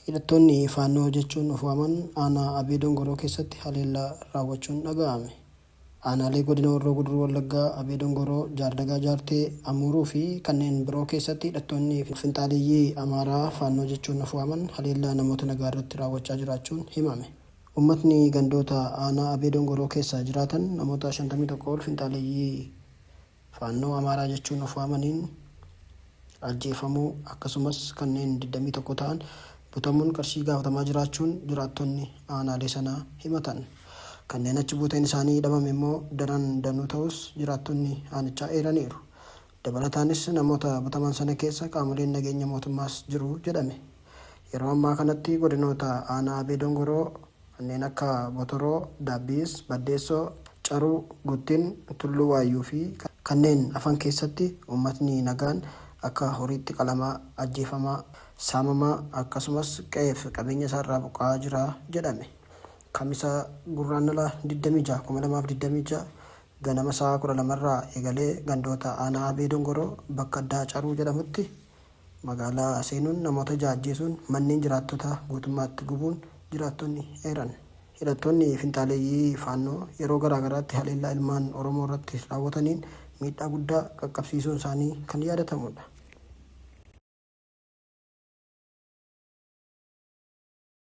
Hidhattoonni Faannoo jechuun of waaman aanaa Abee Dongoroo keessatti haleellaa raawwachuun dhaga'ame. Aanaalee Godina Horroo Guduruu Wallaggaa Abee Dongoroo, Jaardagaa Jaartee, Amuuruu fi kanneen biroo keessatti hidhattoonni finxaaleyyii Amaaraa Faannoo jechuun of waaman haleellaa namoota nagaa irratti raawwachaa jiraachuun himame. Uummatni gandoota aanaa Abee Dongoroo keessa jiraatan namoota 51 ol finxaaleyyii Faannoo Amaaraa jechuun of waamaniin ajjeefamuu akkasumas kanneen 21 ta'an butamuun qarshii gaafatamaa jiraachuun jiraattonni aanaalee sanaa himatan. Kanneen achi buuteen isaanii dhabame immoo daran danuu ta'uus jiraattonni aanichaa eeraniiru. Dabalataanis namoota butaman sana keessa qaamoleen nageenya mootummaas jiru jedhame. Yeroo ammaa kanatti godinoota aanaa Abee Dongoroo kanneen akka Botoroo, Daabbiis, Baddeessoo, Caruu, Guttin, Tulluu Waayyuu fi kanneen hafan keessatti uummatni nagaan akka horiitti qalamaa, ajjeefamaa, saamamaa akkasumas qe'eef qabeenya isaarraa buqqa'aa jira jedhame. Kamisa Gurraandhala 26, 2026 ganama sa'a 12 irraa eegalee gandoota aanaa Abee Dongoroo bakka addaa Caruu jedhamutti Magaalaa seenuun namoota 6 ajjeesuun manneen jiraattotaa guutummaatti gubuun jiraattonni eeran. Hidhattoonni finxaaleyyii Faannoo yeroo garaa garaatti haleellaa ilmaan Oromoo irratti raawwataniin miidhaa guddaa qaqqabsiisuun isaanii kan yaadatamudha.